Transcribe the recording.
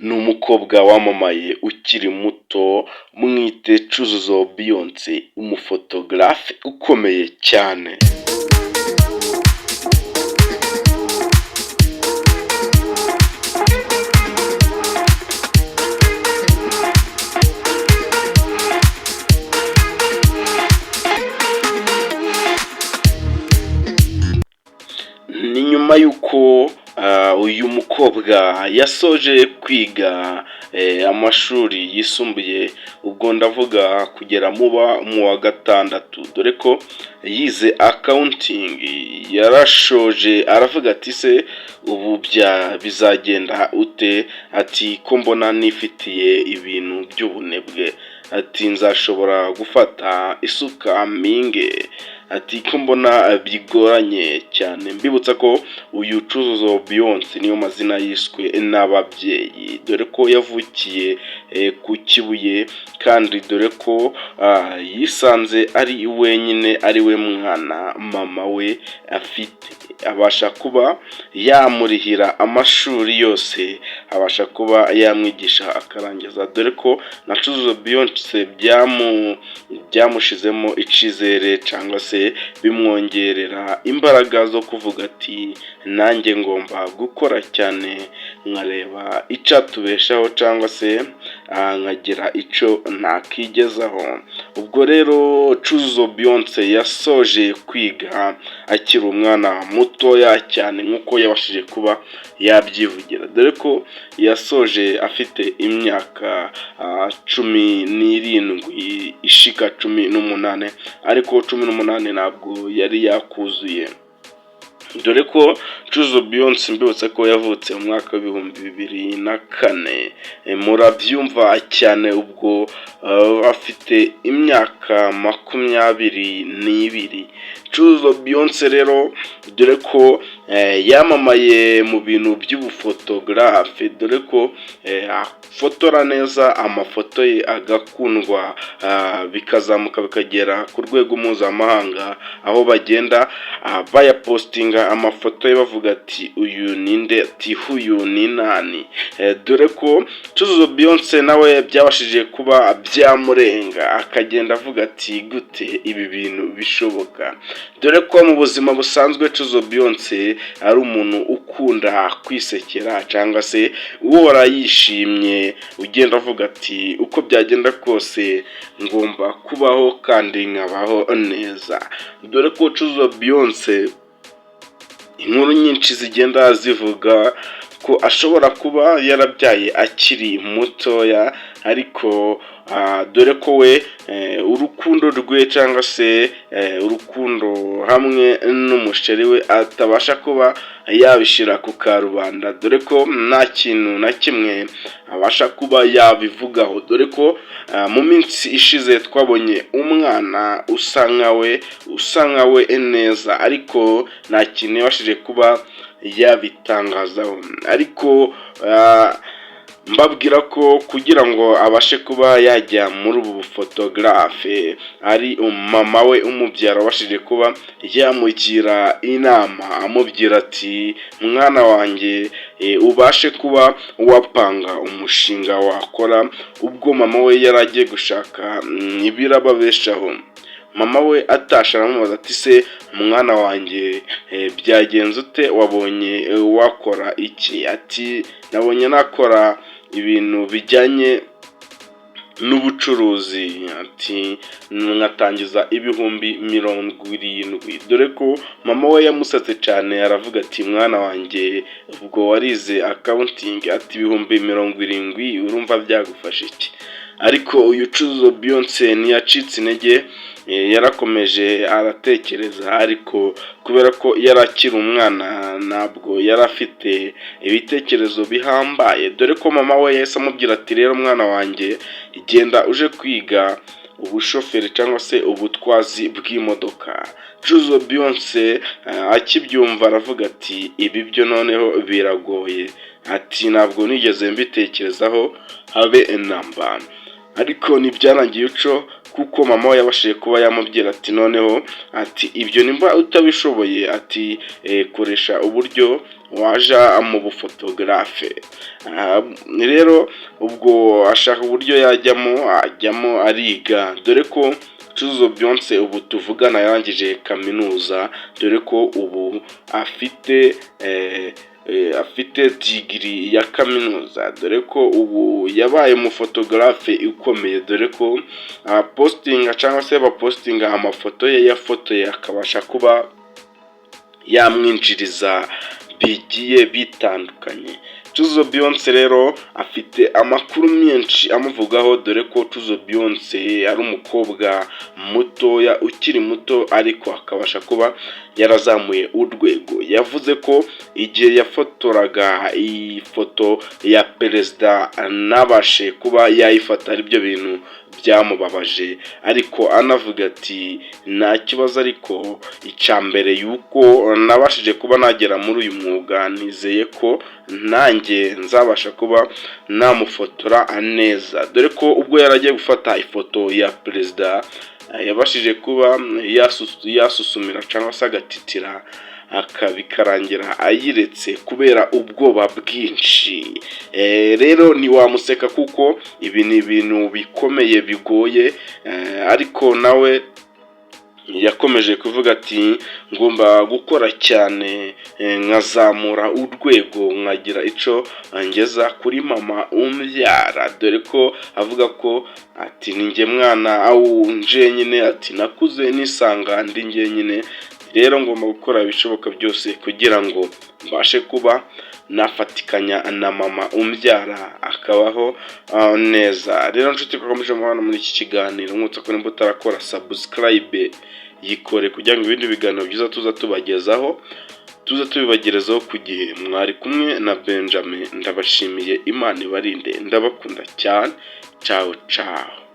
Ni umukobwa wamamaye ukiri muto, mwite Cyuzuzo Beyonce, umufotogarafe ukomeye cyane. Ni nyuma y'uko uyu mukobwa yasoje kwiga amashuri yisumbuye, ubwo ndavuga kugera muba mu wa gatandatu, dore ko yize accounting. Yarashoje aravuga ati: "Se ubu bya bizagenda ute?" Ati: "Ko mbona nifitiye ibintu by'ubunebwe?" Ati: "Nzashobora gufata isuka mpinge?" Ati: "Ko mbona bigoranye cyane?" Mbibutsa ko uyu Cyuzuzo Beyonce niyo mazina yiswe n'ababyeyi, dore ko yavukiye ku Kibuye, kandi dore ko yisanze ari wenyine, ari we mwana mama we afite, abasha kuba yamurihira amashuri yose, abasha kuba yamwigisha akarangiza, dore ko na Cyuzuzo Beyonce byamushizemo icizere cyangwa se bimwongerera imbaraga zo kuvuga ati: "Nanjye ngomba gukora cyane nkareba icyatubeshaho cyangwa se nkagira icyo nakigezaho." Ubwo rero Cyuzuzo Beyonce yasoje kwiga akiri umwana mutoya cyane, nk'uko yabashije kuba yabyivugira, dore ko yasoje afite imyaka 17 ishika 18, ariko 18 ntabwo yari yakuzuye, dore ko Cyuzuzo Beyonce, mbibutse ko yavutse mu mwaka wa 2004, murabyumva cyane, ubwo afite imyaka 22. Cyuzuzo Beyonce rero, dore ko yamamaye mu bintu by'ubufotogarafe, dore ko afotora neza, amafoto ye agakundwa, bikazamuka bikagera ku rwego mpuzamahanga, aho bagenda bayapostinga amafoto ye bavuga ati: "Uyu ninde?" Ati: "Uyu ni nani?" Dore ko Cyuzuzo Beyonce nawe byabashije kuba byamurenga, akagenda avuga ati: "Gute ibi bintu bishoboka?" Dore ko mu buzima busanzwe Cyuzuzo Beyonce ari umuntu ukunda kwisekera cyangwa se uhora yishimye, ugenda avuga ati: "Uko byagenda kose ngomba kubaho kandi nkabaho neza." Dore ko Cyuzuzo Beyonce inkuru nyinshi zigenda zivuga ko ashobora kuba yarabyaye akiri mutoya, ariko dore ko we urukundo rwe cyangwa se urukundo hamwe n'umusheri we atabasha kuba yabishyira ku karubanda, dore ko nta kintu na kimwe abasha kuba yabivugaho, dore ko mu minsi ishize twabonye umwana usa nkawe, usa nkawe neza, ariko nta kintu yabashije kuba yabitangazaho. Ariko mbabwira ko kugira ngo abashe kuba yajya muri ubu bufotogarafe ari mama we umubyara wabashije kuba yamugira inama, amubwira ati: "Mwana wanjye, ubashe kuba wapanga umushinga wakora." Ubwo mama we yari agiye gushaka ibirababeshaho, mama we atashe aramubaza ati: "Se mwana wanjye, byagenze ute? Wabonye wakora iki?" Ati: "Nabonye nakora ibintu bijyanye n'ubucuruzi." Ati: "Nkatangiza 70,000." Dore ko mama we yamusatse cyane, aravuga ati: "Mwana wanjye, ubwo warize accounting?" Ati: "70,000 urumva byagufasha iki?" Ariko uyu Cyuzuzo Beyonce ntiyacitse intege, yarakomeje aratekereza, ariko kubera ko yari akiri umwana ntabwo yari afite ibitekerezo bihambaye, dore ko mama we yahise amubwira ati: "Rero mwana wanjye, genda uje kwiga ubushoferi cyangwa se ubutwazi bw'imodoka." Cyuzuzo Beyonce akibyumva aravuga ati: "Ibi byo noneho biragoye." Ati: "Ntabwo nigeze mbitekerezaho habe namba." Ariko ntibyarangiye uco, Kuko mama we yabashije kuba yamubwira ati: "Noneho," ati, "ibyo nimba utabishoboye," ati, "koresha uburyo waja mu bufotogarafe." Rero ubwo ashaka uburyo yajyamo, ajyamo ariga, dore ko Cyuzuzo Beyonce ubu tuvugana yarangije kaminuza, dore ko ubu afite degree ya kaminuza, dore ko ubu yabaye umufotogarafe ukomeye, dore ko apostinga cyangwa se bapostinga amafoto ye yafotoye akabasha kuba yamwinjiriza bigiye bitandukanye. Cyuzuzo Beyonce rero afite amakuru menshi amuvugaho, dore ko Cyuzuzo Beyonce ari umukobwa mutoya ukiri muto ariko akabasha kuba yarazamuye urwego. Yavuze ko igihe yafotoraga iyi foto ya perezida ntabashe kuba yayifata aribyo bintu byamubabaje, ariko anavuga ati: "Nta kibazo, ariko icya mbere yuko nabashije kuba nagera muri uyu mwuga, nizeye ko nanjye nzabasha kuba namufotora neza." Dore ko ubwo yari agiye gufata ifoto ya perezida yabashije kuba yasusumira cyangwa se agatitira, bikarangira ayiretse kubera ubwoba bwinshi. Rero ntiwamuseka kuko ibi ni ibintu bikomeye bigoye, ariko nawe yakomeje kuvuga ati: "Ngomba gukora cyane nkazamura urwego, nkagira icyo ngeza kuri mama umbyara," dore ko avuga ko ati: "Ni njye mwana njyenyine," ati: "Nakuze nisanga ndi njyenyine, rero ngomba gukora ibishoboka byose kugira ngo mbashe kuba nafatikanya na mama umbyara akabaho neza." Rero nshuti twakomeje mubana muri iki kiganiro, nkwibutsa ko nimba utarakora subscribe yikore kugira ngo ibindi biganiro byiza tuza tubagezaho tuza tubibagerezaho ku gihe. Mwari kumwe na Benjamin, ndabashimiye, Imana ibarinde, ndabakunda cyane. Ciao ciao.